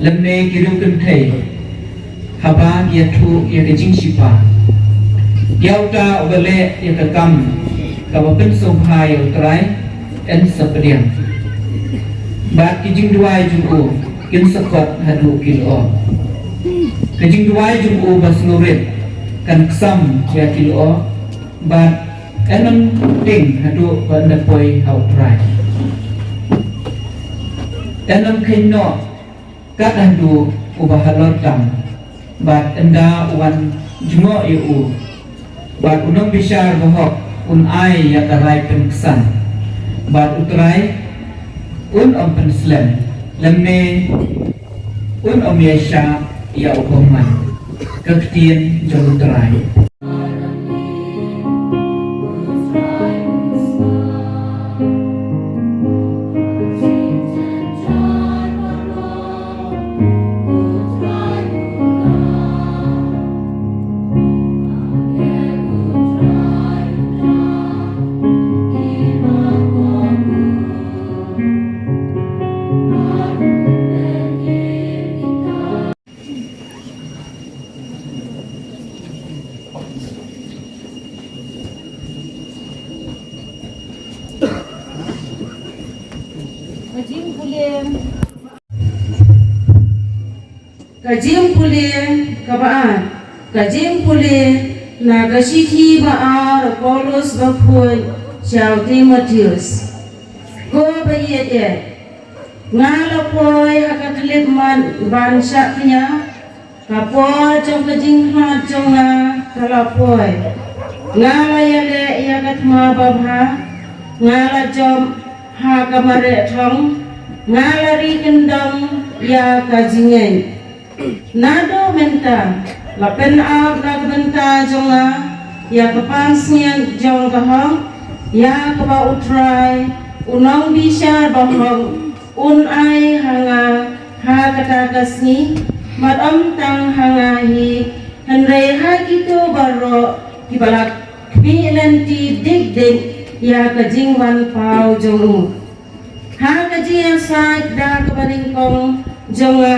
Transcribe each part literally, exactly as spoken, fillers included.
lymne ki riewkynthei haba ki ïathuh ïa ka jingshipa. Ïa uta uba leh ïa ka kam kaba pynsngewbha ïa U Trai yn sa pdiang. Bad ki jingduwai jong u kin sa khot haduh ki lyoh. Ka jingduwai jong u ba sngewrit kan ksam ïa ki lyoh, bad yn ym tieng haduh ba yn da poi ha U Trai. Yn ym kheiñ noh kat haduh uba halor tam, bad ynda u wan jngoh ïa u, bad u nongbishar bahok un ai ïa ka rai pynksan, bad U Trai un ym pynslem, lymne un ym ïaishah ïa u bymman. Ka ktien jong U Trai. Ka jingpule. Ka jingpule kaba ar. Ka jingpule na ka shithi ba ar u Paulus bakhuid sha u Timotheus. Ko ba ïeit, nga la poi ha ka khyllipmat ban shah kñia. Ka por jong ka jingkhlad jong nga ka la poi. Nga la ïaleh ïa ka thma babha. Nga la jop ha ka mareh thong. Nga la ri kyndong ïa ka jingngeit. Naduh mynta la pynap na ka bynta jong nga ïa ka pansngiat jong ka hok, ïa kaba U Trai u nongbishar bahok un ai ha nga ha kata ka sngi, ym tang ha nga hi, hynrei ha kito baroh kiba la khmih lynti dik dik ïa ka jingwan paw jong u. Ha ka jingïasaid da kaba nyngkong jong nga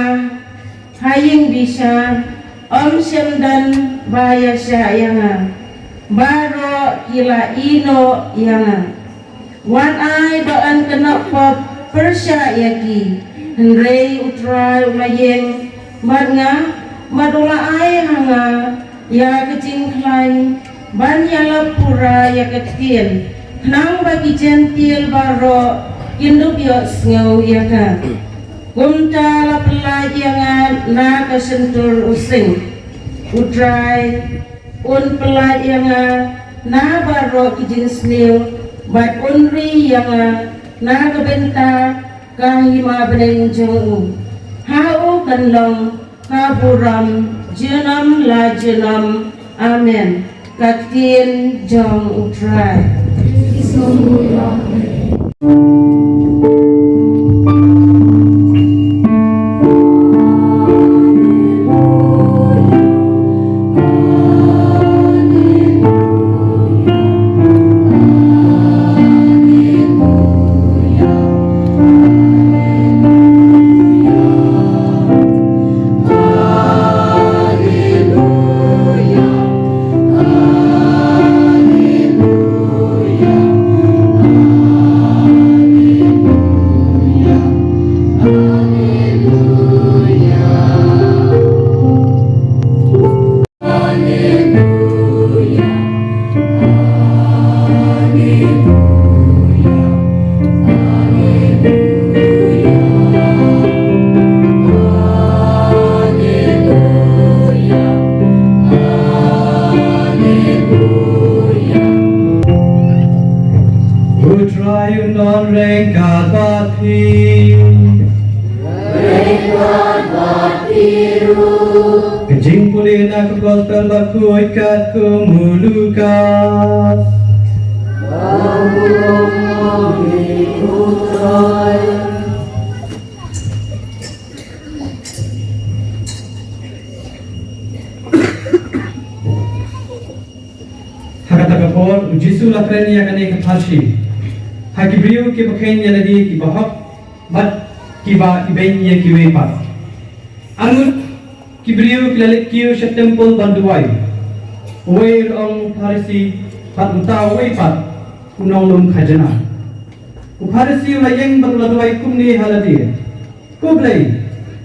ha ïing bishar, ym shym don ba ïaishah ïa nga. Baroh ki la ïehnoh ïa nga. Wat ai ba yn kynnoh pop pyrshah ïa ki. Hynrei U Trai u la ïeng bad nga, bad u la ai ha nga ïa ka jingkhlaiñ ban ïalap pura ïa ka ktien, khnang ba ki Jentil baroh kin dup ïohsngew ïa ka. Kumta la pyllait ïa nga na ka shyntur u sing. U Trai un pyllait ïa nga na baroh ki jingsniew, bad un ri ïa nga na ka bynta ka hima bneng jong u. Ha u kan long ka burom junom la junom. Amen. Ka ktien jong U Trai. U Trai un don ryngkat bad phi. Ka jingpule na ka Gospel bakhuid katkum u Lukas. Ha kata ka por, u Jisu u la kren ïa kane ka pharshi ha ki briew kiba kheiñ ïa lade kiba hok, bad kiba ibeiñ ïa kiwei pat. Arngut ki briew ki la leit kiew sha templ ban duwai. Uwei u la ong u Pharisi, bad uta uwei pat u nonglum khajna. U Pharisi u la ïeng bad u la duwai kumne ha lade: Ko Blei,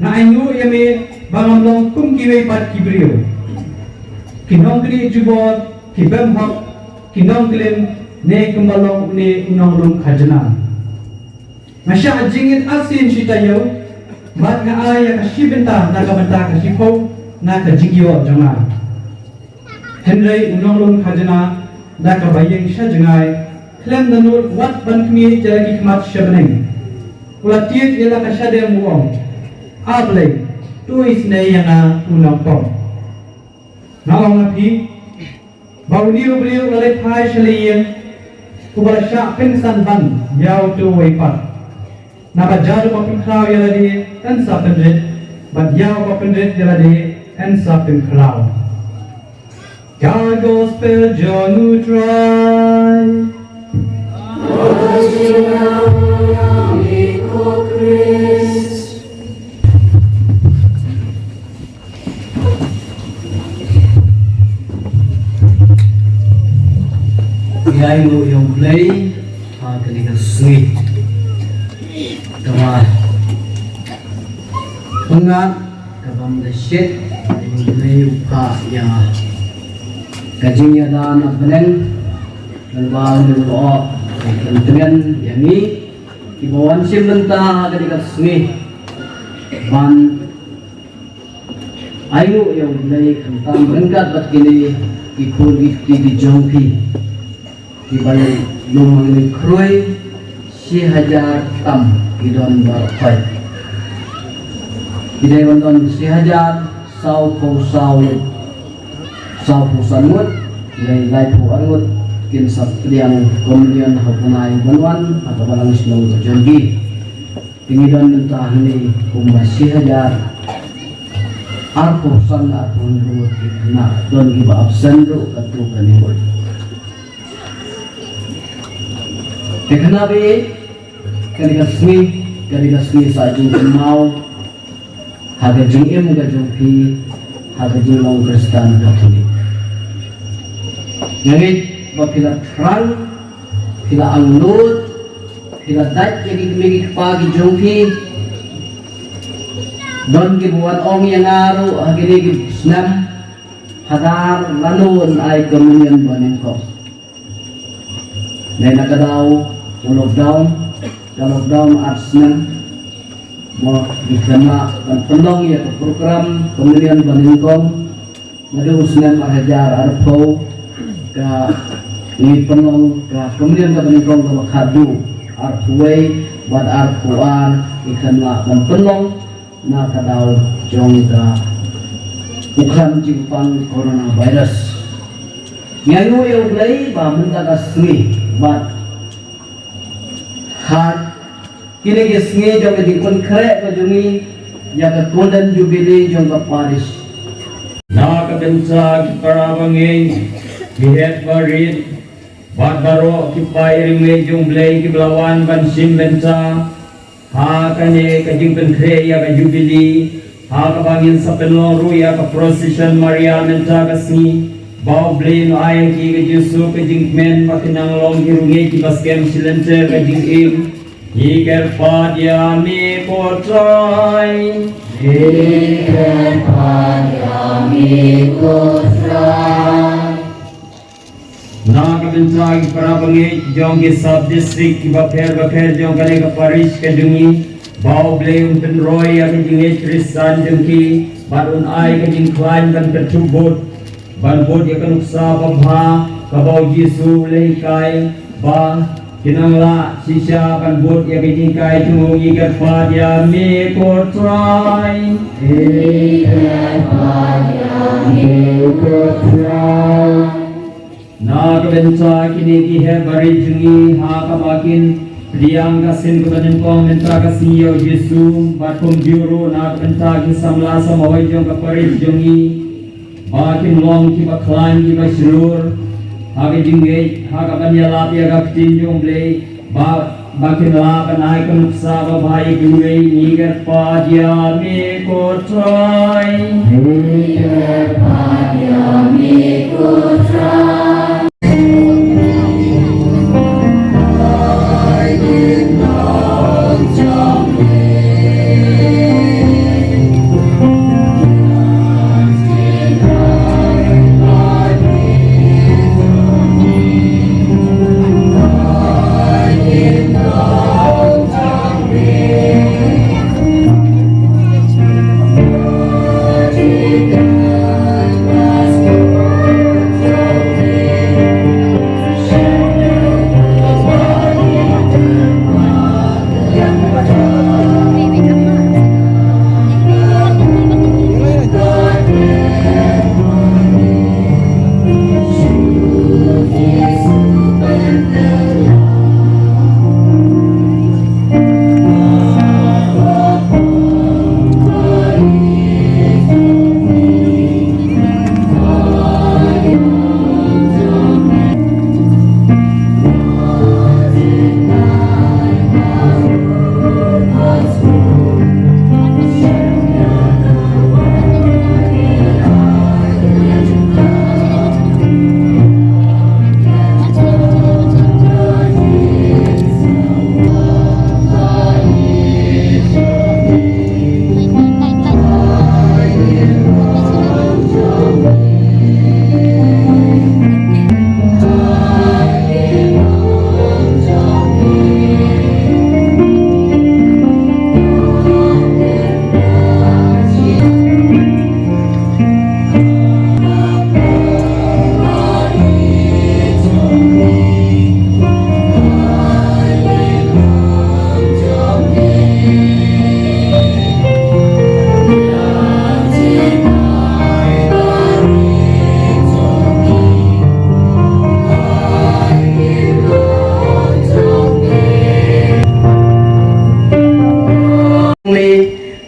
nga ainguh ïa me ba ngam long kum kiwei pat ki briew, ki nongknieh jubor, ki bymhok, ki nongklim, ne kumba long une u nonglum khajna. Nga shah jingit arsien shi taïew, bad nga ai ïa ka shi bynta na ka bynta ka shiphew na ka jingïoh jong nga. Hynrei u nonglum khajna, da kaba ïeng sha jngai, khlem da nud wat ban khmih ïa la ki khmat sha bneng, u la tied ïa la ka shadem u ong: A Blei, to isynei ïa nga u nongpop. Nga ong ïa phi ba une u briew u la leit phai sha la ïing, uba la shah pynsan ban ïa uto uwei pat. Naba ïa uba pynkhraw ïa lade yn sa pynrit, bad ïa uba pynrit ïa lade yn sa pynkhraw. Ka gospel jong U Trai. Ïa u ïong Blei ha kane ka sngi. Kaba pynngad, kaba mleshet, ïong Blei u phah ïa ka jingïada na bneng, kaba u la ïoh ban tymmen ïa ngi kiba wan shim bynta ha kane ka sngi ban ainguh ïa U Blei khamtam ryngkat bad kine ki khun ki kti ki jong phi. Kiba lum hangne khroi shi hajar tam ki don baroh khoit. Ki dei ban don shi hajar saw phew saw, saw phew san ngut, lei laiphew ar ngut kin sa pdiang komunion ha u bnai ban wan ha ka balang shnong ka jong ki. Te ngi don mynta hangne kumba shi hajar arphew san, arphew hynriew ngut ki khynnah, don kiba absent ruh katto katne ngut. Te kane ba ïeit, kane ka sngi, kane ka sngi sa jingkynmaw ha ka jingim ka jong phi ha ka jinglong Khristan Katholik. Nga ngeit ba phi la thrang, phi la angnud, phi la dait ïa ki kmie ki kpa ki jong phi. Don kiba wan ong ïa nga ruh ha kine ki snem, Phadar, lano yn ai komunion banyngkong? Dei na ka daw u lockdown, ka lockdown ar snem, mo, ngi khlem lah ban pynlong ïa ka program komunion banyngkong. Naduh u snem ar hajar arphew, ka ngi pynlong ka komunion kaba nyngkong kaba khadduh, arphew wei bad arphew ar ngi khlem lah ban pynlong na ka daw jong ka u khlam jingpang coronavirus. Ngi ainguh ïa U Blei ba mynta ka sngi bad ha kine ki sngi jong ka jingpynkhreh ka jong ngi ïa ka Golden Jubilee jong ka parish. Na ka bynta ki para bangeit, ki heh barit bad baroh ki paid riewngeit jong U Blei kiba la wan ban shim bynta ha kane ka jingpynkhreh ïa ka Jubilee, ha kaba ngin sa pynlong ruh ïa ka procession Maria mynta ka sngi. Ba U Blei un ai ïa ki ka jingsuk ka jingkmen ba kin nang long ki riewngeit kiba skhem shi lynter ka jingim. Ngi kyrpad ïa me ko Trai. Ngi kyrpad ïa me ko Trai. Na ka bynta ki para bangeit jong ki sub district kiba pher bapher jong kane ka parish ka jong ngi, ba U Blei un pynroi ïa ka jingngeit Khristan jong ki bad un ai ka jingkhlaiñ ban kynthup bud, ban bud ïa ka nuksa babha kaba U Jisu u la hikai, ba kin nang lah shisha ban bud ïa ka jinghikai jong u. Ngi kyrpad ïa me ko Trai. Ngi kyrpad ïa me ko Trai. Na ka bynta kine ki heh barit jong ngi, ha kaba kin pdiang ka sien kaba nyngkong mynta ka sngi ïa U Jisu, bad kumjuh ruh na ka bynta ki samla samhoi jong ka parish jong ngi, ba kin long kiba khlaiñ kiba shlur ha ka jingngeit, ha kaban ïalap ïa ka ktien jong U Blei, ba Ba kin lah ban ai ka nuksa babha ïa ki ngi, ngi kyrpad ïa me ko Trai. Ngi kyrpad ïa me ko Trai.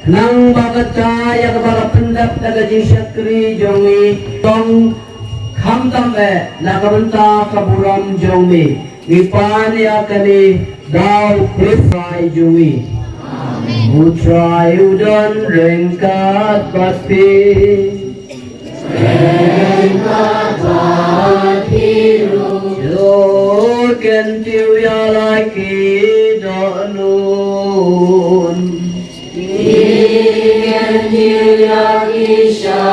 Khnang ba kata ïa kaba la pyndep da ka jingshakri jong ngi, tang khamtam eh na ka bynta ka burom jong me. Ngi pan ïa kane da U Khrist Trai jong ngi. U Trai u don ryngkat bad phi. Shu kyntiew ïa la ki dohnud. Ki kyntiew ïa ki sha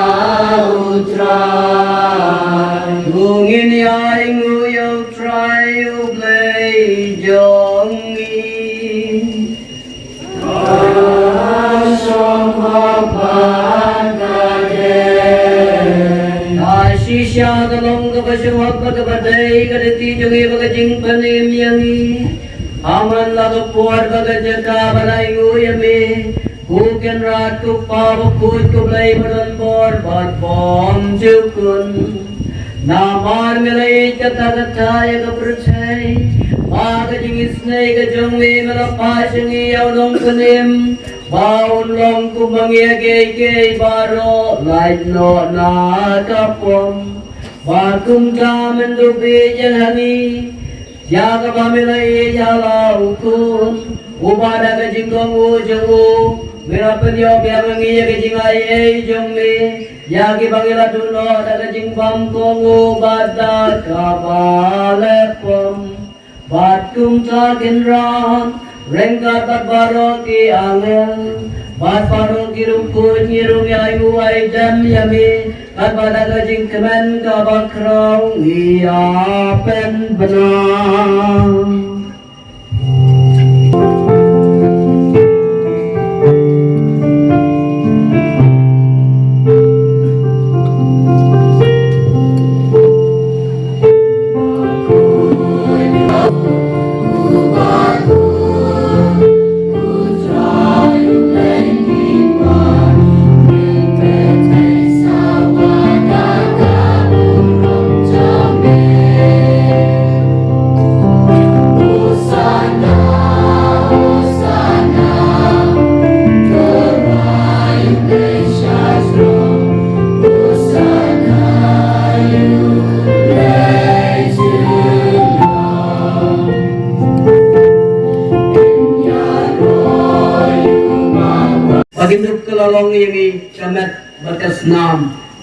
U Trai. To ngin ïa ainguh ïa U Trai U Blei jong ngi. Ka shong hapoh ka dei. Ka shisha ka long kaba shong hapoh kaba dei, ka dei ti jong ngi bad ka jingpynim ïa ngi. Ha man la ka por bad ka jaka ban ainguh ïa me, ko Kynrad, ko Kpa bakhuid, ko Blei badonbor bad bymjukut. Namar me la ïeit katta katta ïa ka pyrthei, ba ka jingisynei ka jong me me la phah sha ngi ïa u Nongpynim, ba un long kum ma ngi ha kiei kiei baroh, lait noh na ka pom. Bad kumta men duh bieit ïa ngi, ïa kaba me la ïeit ïa la u Khun, uba da ka jingkohnguh jong u me la pynïoh biang ïa ngi ïa ka jingaiei jong me, ïa kiba ngi la duh noh da ka jingbym kohnguh bad da kaba leh pom. Bad kumta Kynrad, ryngkat bad baroh ki angel bad baroh ki riewkhuid, ngi ruh ngi ai nguh ai dem ïa me, katba da ka jingkmen kaba khraw ngi ïa pynbna. Kyndup ka la long ïa ngi shamet bad ka snam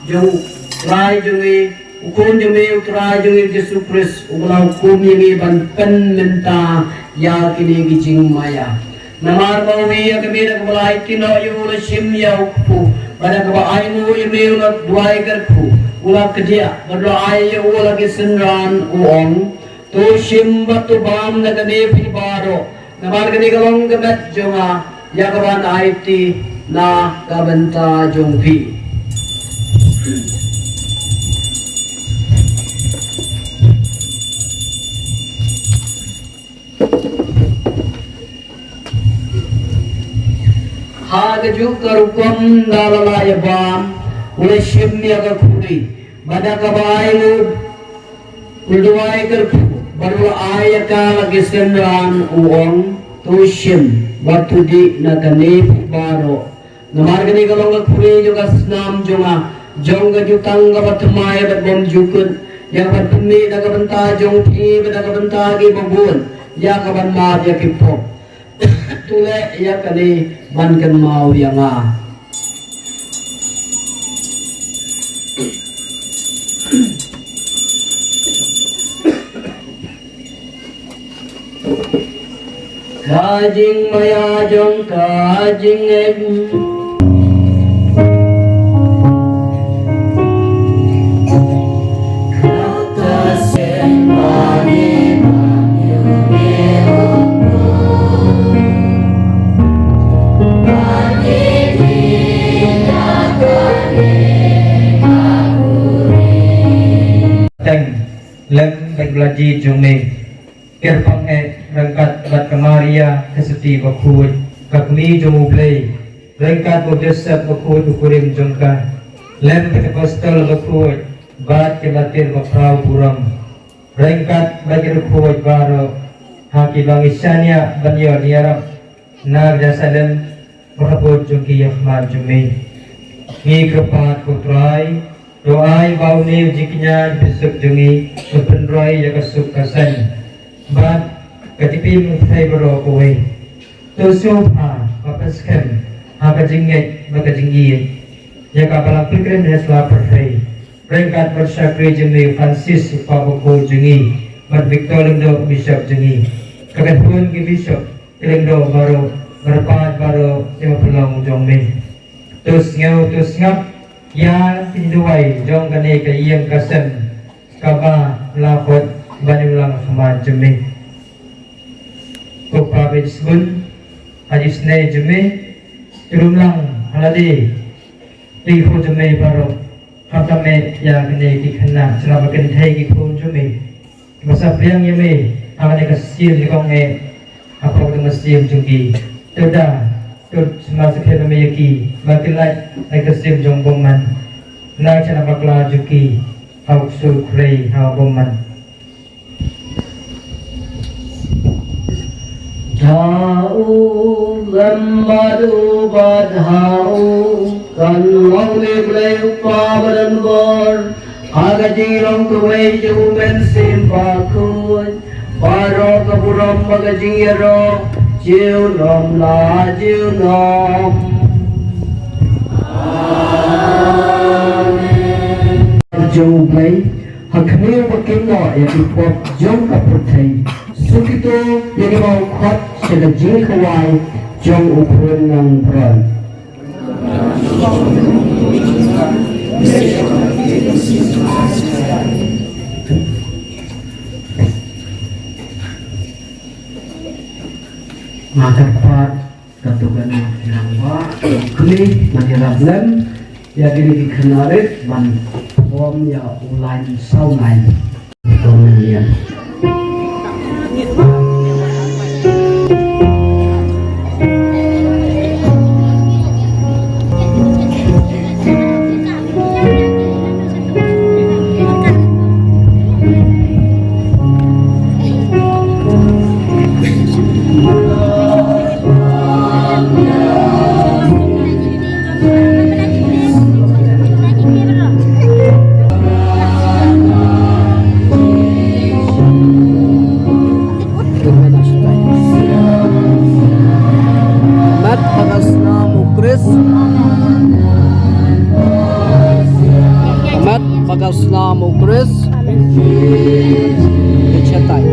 jong u Trai jong ngi, u Khun jong ngi, u Trai jong ngi Jisu Khrist, uba la hukum ïa ngi ban pynmynta ïa kine ki jingmaïa. Namar ba u ïa ka miet da kaba la aiti noh ïa u la shim ïa u kpu, bad da kaba ainguh ïa me u la duwai kyrkhu, u la kdiah, bad u la ai ïa u la ki synran u ong, to shim bad to bam na kane phi baroh, namar kane ka long ka met jong nga, ïa kaban aiti na ka bynta jong phi. Ha kajuh ka rukom da la la ïa bam, u la shim ïa ka khuri, bad da kaba ainguh u la duwai kyrkhu, bad u la ai ïa ka la ki synran u ong, to shim bad to dih na kane phi baroh, namar kane ka long ka khuri jong ka snam jong nga, jong ka jutang kaba thymmai bad bymjukut, ïa kaba pynmih na ka bynta jong phi bad na ka bynta kiba bun, ïa kaban map ïa ki pop. To leh ïa kane ban kynmaw ïa nga. Ka jingmaïa jong ka jingngeit. Teng lem bad la jied jong me. Kyrpang eh ryngkat bad ka Maria ka sati bakhuid, ka kmie jong U Blei, ryngkat bad u Joseph bakhuid u kurim jong ka, lem bad ki apostol bakhuid bad ki martir baphraw burom, ryngkat bad ki riewkhuid baroh, ha kiba ngi shaniah ban ïoh ïarap na ka jingïaseng ba kyrpang jong ki ïa ka khmat jong me. Ngi kyrpad ko Trai, to ai ba une u jingkñia bishop jong ngi u pynroi ïa ka suk ka saiñ bad ka jingpynim pyrthei baroh kawei. To sngewbha ba pynskhem ha ka jingngeit bad ka jingïeit ïa ka Balang Pilgrim ha sla pyrthei, ryngkat bad shakri jong me u Francis u Pop bakhuid jong ngi, bad Victor Lyngdoh bishop jong ngi, ka kynhun ki bishop, ki lyngdoh baroh, bad ki paid baroh kiba pynlong jong me. To sngew to sngap ïa ki jingduwai jong kane ka ïing ka sem kaba la khot ban ïalam ha khmat jong me. Ko Pa ba sbun, ha jingïaseng jong me, to lum lang ha lade ki khun jong me baroh, khamtam eh ïa kine ki khynnah, sngap ba kynthei ki khun jong me. Ba sa pdiang ïa me ha kane ka sim jong ngi, hapoh ka mynsiem jong ki. To da, to sma sakhiat me ïa ki ba kin lait na ka sim jong bymman, na ka jingïalam bakla jong ki ha u ksuid khrei ha bymman. Da u lem bad u bad ha u, kan long me Blei u Kpa badonbor, ha ka jinglong kawei jong u Mynsiem Bakhuid, baroh ka burom bad ka jingïaroh junom la junom. Amen. Jong u Blei, ha khmih ba kin noh ïa ki pop jong ka pyrthei. Suk ito ïa kiba u khot sha ka jingkhawai jong u Khun Nongpynroi. Nga kyrpad katto katne nang ba khmih ban ïarap lem ïa kine ki khynnah rit ban pom ïa u lain saw nai. Amen. Met ba ka snam u Khrist. Ka chetai.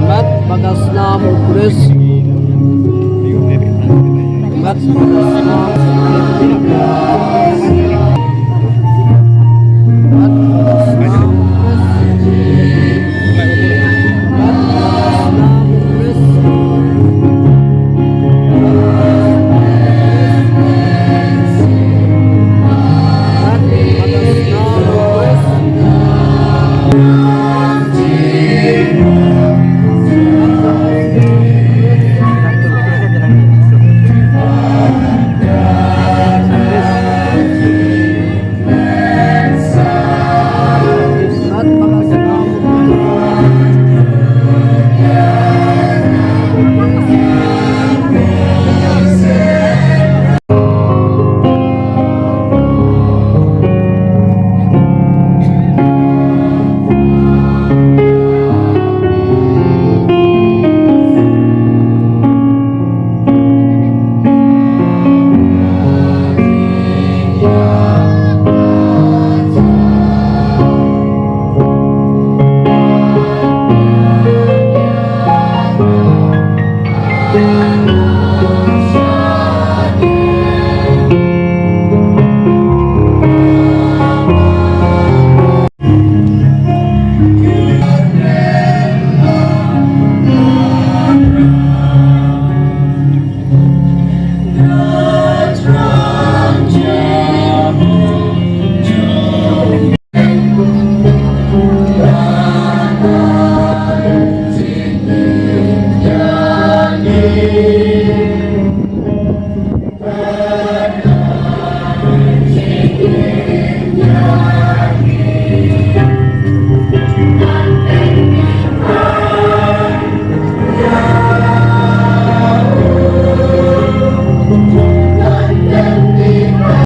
Met ba ka snam u Khrist. Met ba ka snam